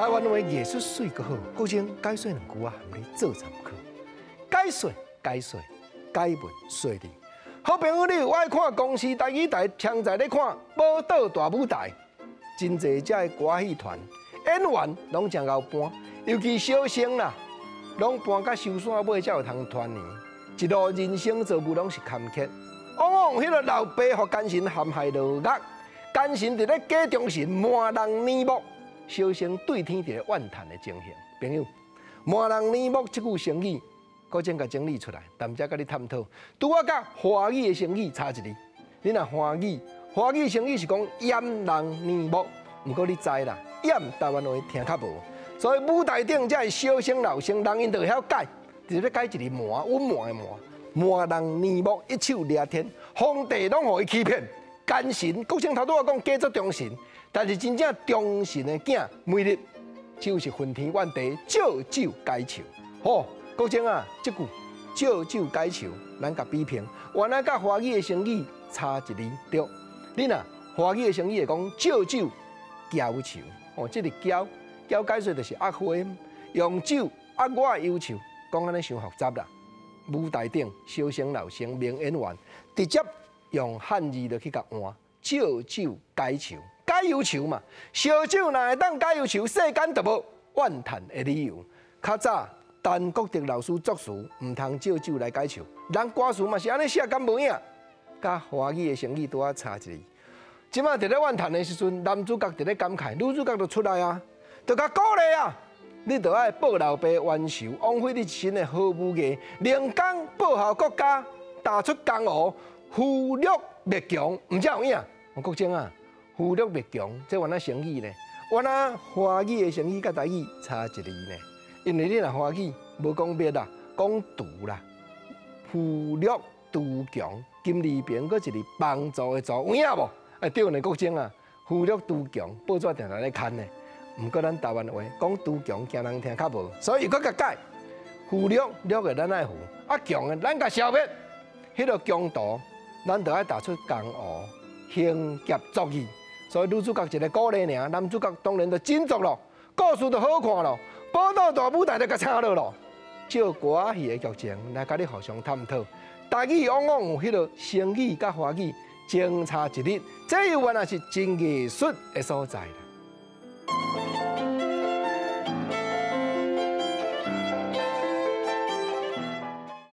台灣話藝術媠閣好，國政解說兩句啊，含你做參考。解說解說解文說理。好朋友，你有愛看公視台語台，常在咧看《寶島大舞台》，真濟遮的歌戲團演員攏誠𠢕搬，尤其小生啦，攏搬甲收山尾才有通團圓。一路人生遭遇攏是坎坷，往往彼个老爸予奸臣陷害落獄，奸臣佇咧假忠臣瞞人耳目，小生對天佇咧怨嘆的情形。朋友，瞞人耳目這句成語，閣正共整理出來，踮遮佮你探討。拄仔佮華語的成語差一字，你若華語，華語成語是講掩人耳目，毋過你知啦，掩台灣話聽較無，所以舞台頂遮的小生老生，人𪜶就會曉解。就是欲解一个瞞，隱瞞的瞞，瞞人耳目，一手掠天，皇帝攏予伊欺騙，奸臣國政頭拄仔講假作忠臣，但是真正忠臣的囝，每日就是恨天怨地，借酒解愁。吼，國政啊，這句借酒解愁，咱共比拼，原來佮華語的成語差一字對。你若華語的成語會講借酒澆愁，哦，這个澆澆解說就是壓花，用酒壓我的憂愁。講按呢傷複雜啦，舞台頂小生老生名演員直接用漢字就去共換，借酒解愁，解憂愁嘛。燒酒若會當解憂愁，世間就無怨嘆的理由。較早陳國德老師作詞，毋通借酒來解愁，人歌詞嘛是按呢寫，敢無影？佮華語的成語拄仔差一字。這馬佇咧怨嘆的時陣，男主角佇咧感慨，女主角就出來啊，就共鼓勵啊。你著愛報老爸冤仇，枉費你一身的好武藝，能講報效國家，打出江湖，扶弱滅強，毋才有影。王國政啊，扶弱滅強，這原來成語呢？原來華語的成語佮台語差一字呢？因為你若華語無講滅啦，講除啦，扶弱圖強，金字邊閣一個幫助的助，有影無？哎，對呢，國政啊，扶弱圖強，報紙定定咧刊呢。毋過咱台灣話講圖強，驚人聽較無，所以閣共改。扶弱弱的咱愛扶，啊強的咱共消滅。彼个強盜，咱就愛踏出江湖，行俠仗義。所以女主角一个鼓勵爾，男主角當然就振作咯，故事就好看咯，寶島大舞台就共請落咯。借歌仔戲的劇情來佮你互相探討。台語往往有彼个成語佮華語相差一字，這又原來是真藝術的所在啦。